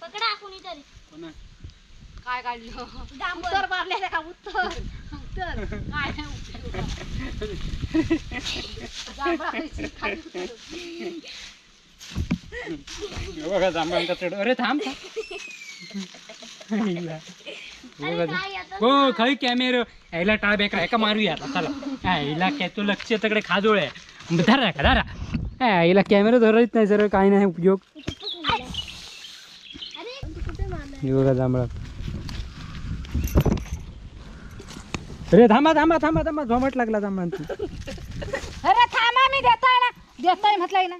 पकडा कोणीतरी. काय काढलं? उत्तर मारलेलं का? उत्तर उत्तर काय नाही बघा जांभळांचा चढ. अरे थांब. हो खरी कॅमेरो यायला टाळ बेकरा एका मारूया आता. चला यायला काय तो लक्ष तकडे खाजोळ आहे. धरा का धरा. याला कॅमेरा धरत नाही सर, काही नाही उपयोग. हे बघा जांभळा. अरे थांबा थांबा थांबा थांबा, झोमट लागला जांभळांची. अरे थांबा, मी देताय ना, देताय म्हटलंय ना.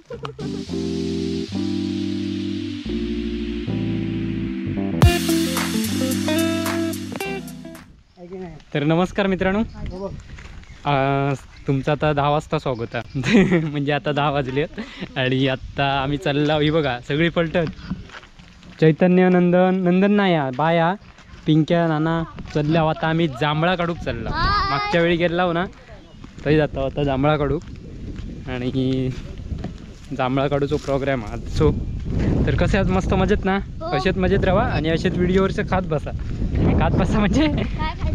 तर नमस्कार मित्रांनो, तुमचं आता 10 वाजता स्वागत आहे. म्हणजे आता 10 वाजले आणि आत्ता आम्ही चाललो. ही बघा सगळी पलटत, चैतन्य, नंदन, नंदन नाही बाया, पिंक्या, नाना चालल्या. आता आम्ही जांभळा काढूक चाललो. मागच्या वेळी गेला हो ना, तरी जातो आता जांभळा काढूक. आणि जांभळा काढूचो प्रोग्राम आज. सो तर कसे आज मस्त मजेत ना, असेच मजेत राहा आणि असेच व्हिडिओवरचं खात बसा. खात बसा म्हणजे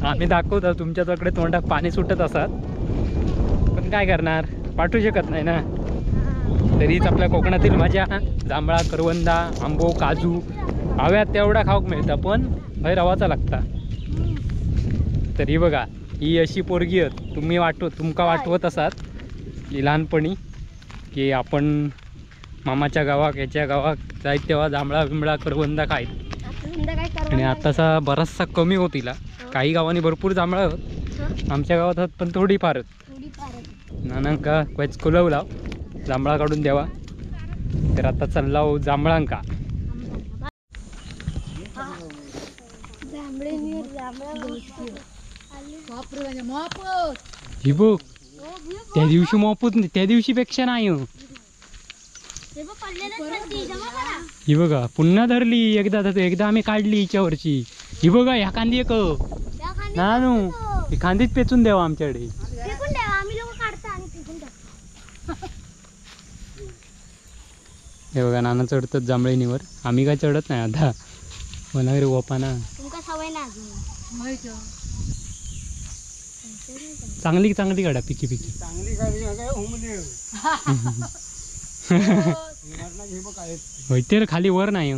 आम्ही दाखवतो तुमच्याकडे तोंडात पाणी सुटत असत, पण काय करणार, पाठवू शकत नाही ना. तरीच आपल्या कोकणातील मजा जांभळा, करवंदा, आंबो, काजू हव्यात तेवढा खाऊक मिळतं, पण भाई रवाचा लागता. तरी बघा ही अशी पोरगी आहेत, तुम्ही तुमका वाटवत असात की लहानपणी की आपण मामाच्या गावाक याच्या गावाक जायत तेव्हा जांभळा बिंबळा करवंदा खायत. आणि आताचा बराचसा कमी होतीला. काही गावांनी भरपूर जांभळा होत, आमच्या गावात होत पण थोडीफारच. नानांका क्वेच खुलवला जांभळा काढून द्यावा. तर आता चालला हो जांभळांका. ही बघ त्या दिवशी मोपूच नाही, त्या दिवशी पेक्षा नाही. ही बघा पुन्हा धरली एकदा, एकदा आम्ही काढली हिच्यावरची. ही बघा ह्या कांदी एक नानू ही खांदीच पेचून द्यावा आमच्याकडे. हे बघा नाना चढतात जांभळीवर, आम्ही काय चढत नाही आता. मला रे ओपा ना चांगली चांगली काढा, पिकी पिकी चांगली काढली. होय खाली वर नाही,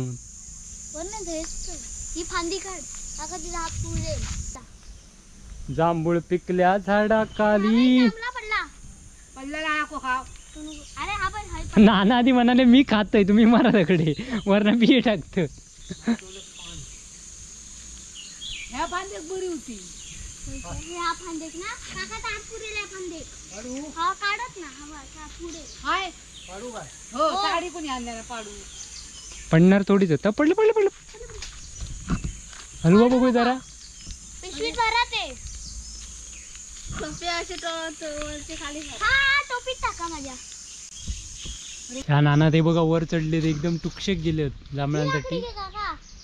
जांभूळ पिकल्या झाडाखाली. नाना आधी म्हणाले मी खातोय, तुम्ही मारा तकडे वरनं बिये टाकत. पडणार थोडीच होतं. पडलं पडलं पडलं. हलवा बघू जरा. ह्या नाना ते बघा वर चढले, ते एकदम टुकशेक गेले जांभळांसाठी.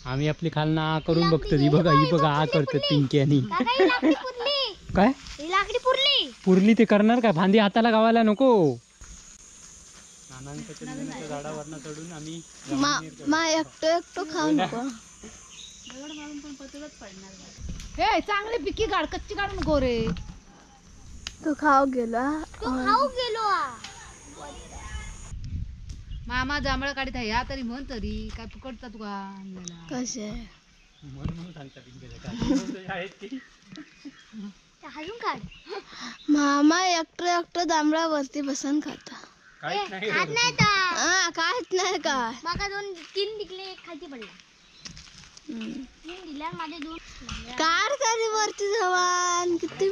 आम्ही आपली खालना आ करून बघतो. ही बघा ही बघा आ करतात पिंकी. आणि काय पुरली ते करणार काय, फांदी हाताला गावायला नको. नानांच्या झाडावरनं चढून आम्ही एकटो एकटो खाऊ नको. हे चांगली पिकी काढ, कच्ची काढू नको रे. तू खाऊ गेलो, तू खाऊ गेलो. मामा जांभळ काढीत आहे ह्या तरी म्हण तरी काय फुकटता तुका कसे मामा एकटं एकटं जांभळावरती बसून खाता. काहीच नाही का. माका 2-3 दिले, एक खालती पडला. 3 दिल्या माझे 2. कार तरी वरती जवान किती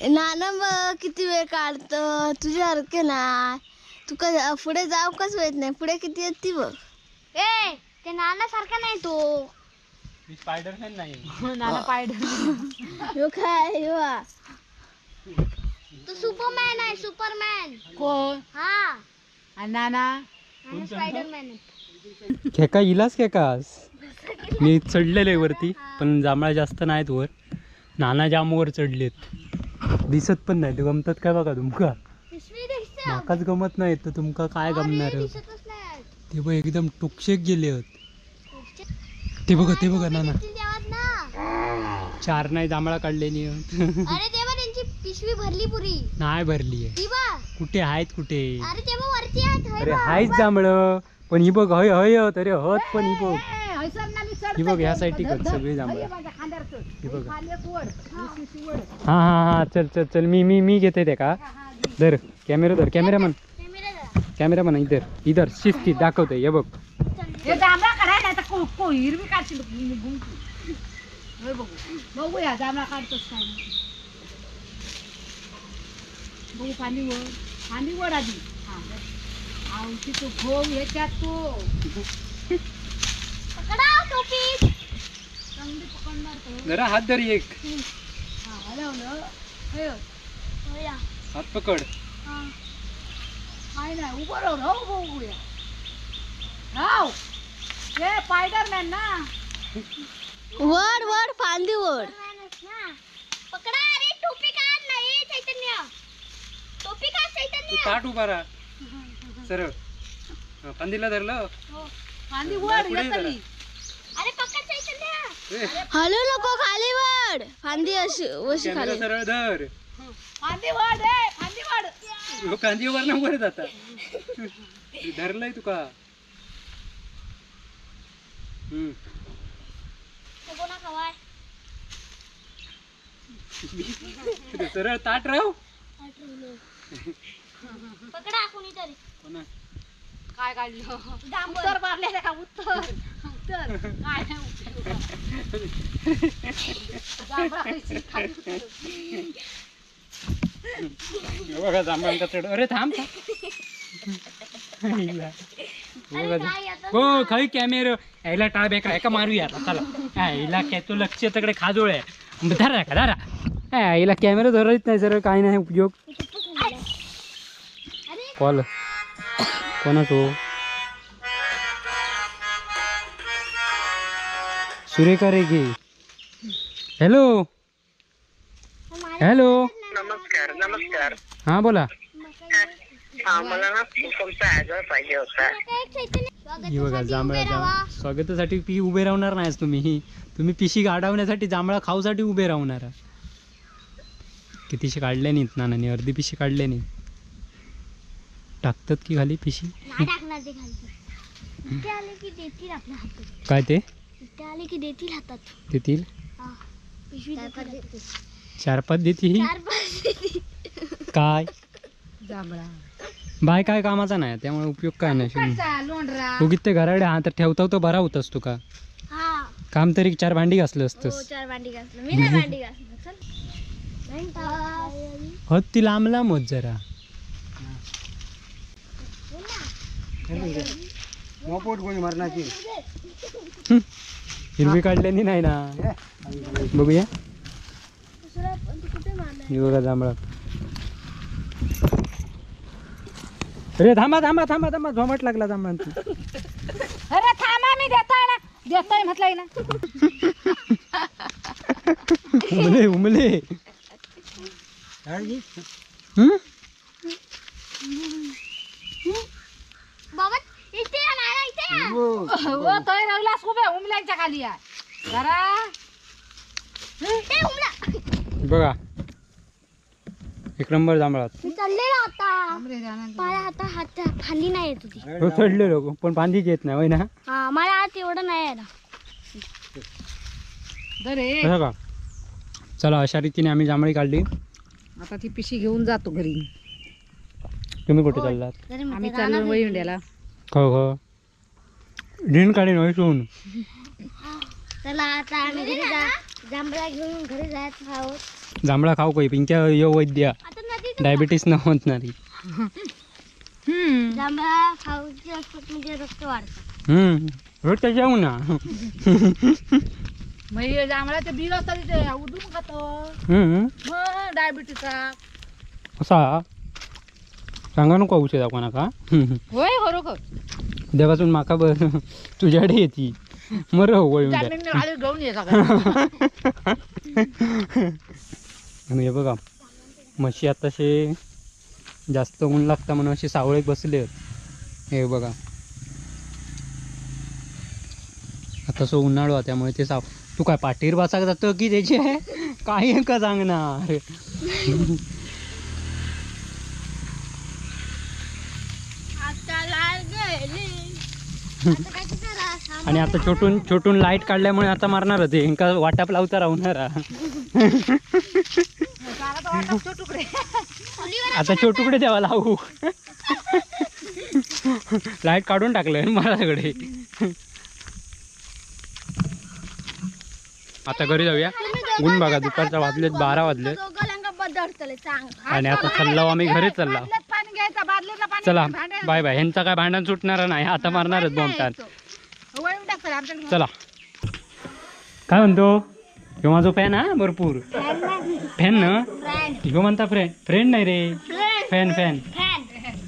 नाना बघ किती वेळ काढतो तुझ्यासारखे नाही. तुका पुढे जाऊ कस येत नाही, पुढे किती येत ती बघ. ए ते नाना सारखा नाही तो. मी स्पायडरमॅन नाही. नाना स्पायडर यो काय यो तो सुपरमॅन आहे. सुपरमॅन कोण? हा आणि नाना स्पायडरमॅन. खेका इलास खेकास. मी चढलेलो आहे वरती, पण जांभळा जास्त नाहीत वर. नाना जाम वर चढलेत, दिसत पण नाही. गमतात काय बघा तुमका, माकाच गमत नाही तर तुमका काय गमणार. ते बघ एकदम टुकशेक गेले होत. ते बघा ते बघा नाना, चार नाही जांभळा काढलेली. अरे तेव्हा त्यांची पिशवी भरली पुरी. नाही भरली आहे. कुठे आहेत कुठे? अरे तेव्हा वरती आहेत. अरे हायच जांभळं पण ही बघ हय हय अरे हत पण ही बघ ही बघ ह्या साईड सगळी जांभळं. ही बघ. हा हा हा चल चल चल मी मी मी घेते ते का. धर कॅमेरा धर, कॅमेरामन कॅमेरामन इधर इधर शिस्ती दाखवते. हे बघ बघूया जांभळा काढतोस काय. बघू पाणी वर, पाणी वर आधी. आवशी तू घोम ह्याच्यात तू पकडा टोपी चांगली पकडणार तो. जरा हात धर एक. हा हलवलं. हात पकड. काय नाही उभं राहू राहू बघूया. राव हे स्पायडरमॅन ना. वर वर फांदी वर पकडा. अरे टोपी काढ नाही चैतन्य, टोपी काढ चैतन्य. ताट उभा राहा सरळ. फांदीला धरलं. फांदी वर येतली. अरे पकड चैतन्य. हलू नको खाली वर फांदी अशी अशी खाली सरळ धर. फांदी वर रे, फांदी वर. फांदी वर ना वर जाता. धरलंय तुका. कोणा खवाय सरळ ताट राव. पकडा कोणीतरी. काय काढलं? उत्तर मारले का? उत्तर उत्तर काय नाही बघा जांभळांचा चढ. अरे थांब हो खाई कॅमेरा यायला टाळ बेकर एका मारूया आता. चला यायला काय तो लक्ष तकडे खाजोळ आहे. धरा का धरा. याला कॅमेरा धरत नाही सर, काय नाही उपयोग. कॉल कोणाचो? सुरेखा रेगे. Hello hello. नमस्कार नमस्कार. हा बोला. हा मला ना तुमचा ऍड्रेस पाहिजे होता. ही बघा जांभळा. स्वागतासाठी पी उभे राहणार नाहीस तुम्ही. तुम्ही पिशी गाडवण्यासाठी जांभळा खाऊसाठी उभे राहणार. कितीशी काढले नाहीत नानांनी, अर्धी पिशी काढले नाही. टाकतात की खाली पिशी? नाही टाकणार ते खाली. इथे आले की देतील आपल्या हातात. काय ते? इथे आले की देतील हातात. देतील? पिशवी देतील. 4-5 देतील. 4-5 देतील. काय जांभळा बाय काय कामाचा नाही, त्यामुळे उपयोग काय नाही. उगीच ते घराडे हा तर ठेवता तो बरा होत असतो का? काम तरी 4 भांडी घासलं असतंस. 4 भांडी घासलं मी नाही भांडी घासलं. चल होत ती लांब लांब होत जरा. हिरवी काढल्यानी नाही ना. बघूया. हे बघा जांभळा. अरे थांबा थांबा थांबा थांबा, झोमट लागला जांभळा. अरे थांबा मी देताय ना, देताय म्हटलंय ना. उमले उमले. बाबा इथे या ना, इथे या. हो तोय रवलास उभे उमल्यांच्या खाली या जरा. ते उमला बघा एक नंबर जांभळा. चढलेला आता मला आता हात फांदी नाही येत होती. हो चढले लोक पण फांदी घेत नाही होय ना. हा मला हात एवढं नाही आहे ना. का चला अशा रीतीने आम्ही जांभळी काढली. आता ती पिशी घेऊन जातो घरी. तुम्ही कुठे चाललात? आम्ही चाललो वळिंड्याला. हो हो ऋण काढीन होय. चला आता आम्ही घरी जांभळा घेऊन घरी जायचं आहोत. जांभळा खाऊ काही पिंक्या यो वैद्य डायबिटीस न होत नाही. जांभळा खाऊची असतात म्हणजे रक्त वाढतं. रक्त जाऊ ना. मग जांभळाचे बिल असतात तिथे उडून खातो मग डायबिटीसचा. असा सांगा नको औषध कोणाका. होय बरोबर. उद्यापासून माका बर तुझ्याकडे येते मर वळून. घेऊन ये सगळं. आणि हे बघा म्हशी आताशे जास्त ऊन लागतं म्हणून अशी सावळीत बसले. हे बघा तसं उन्हाळो आहे त्यामुळे ते साव. तू काय पाठीर बसाक जातो की त्याचे काय का सांगणार. आणि आता छोटून छोटून लाईट काढल्यामुळे आता मारणार होते ह्यांका वाटाप लावता राहणार. आता छोटुकडे द्यावा लावू. लाईट काढून टाकलं मला सगळे. आता घरी जाऊया. ऊन बघा दुपारचा वाजलेत 12 वाजले आणि आता चाललो आम्ही घरी चाललो. चला बाय बाय. ह्यांचा काय भांडण सुटणार नाही, आता मारणारच बॉम्बटान. चला काय म्हणतो ह्यो माझो फॅन हा, भरपूर फॅन ना ह्यो म्हणता फ्रेंड. फ्रेंड नाही रे, फॅन फॅन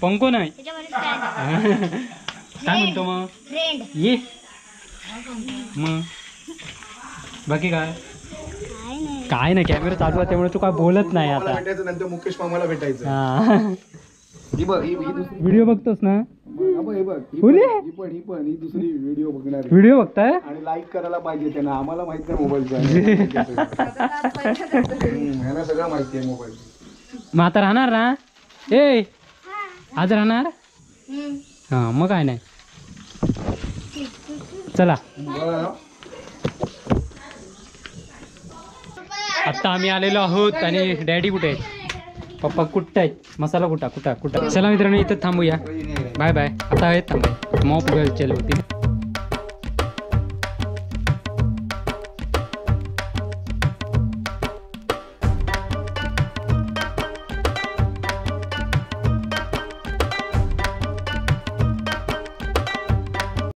पंको नाही. काय म्हणतो मग ये मग बाकी काय काय नाही. कॅमेरा चालू आहे त्यामुळे तू काय बोलत नाही आता. भेटायचं नंतर मुकेश मामाला भेटायचं. व्हिडिओ बघतोस ना? ही पण ही दुसरी व्हिडिओ बघणार. व्हिडिओ बघताय आणि लाईक करायला पाहिजे त्यांना. आम्हाला माहित नाही मोबाईलचा, ह्यांना सगळं माहिती आहे मोबाईल. मग आता राहणार ना? ए आज राहणार? हा मग काय नाही. चला आता आम्ही आलेलो आहोत. आणि डॅडी कुठे आहेत? पप्पा कुठं आहेत? मसाला कुठा कुठा कुठं. चला मित्रांनो इथं थांबूया. Bye bye. आता आहेत थांबा मॉप चल होती.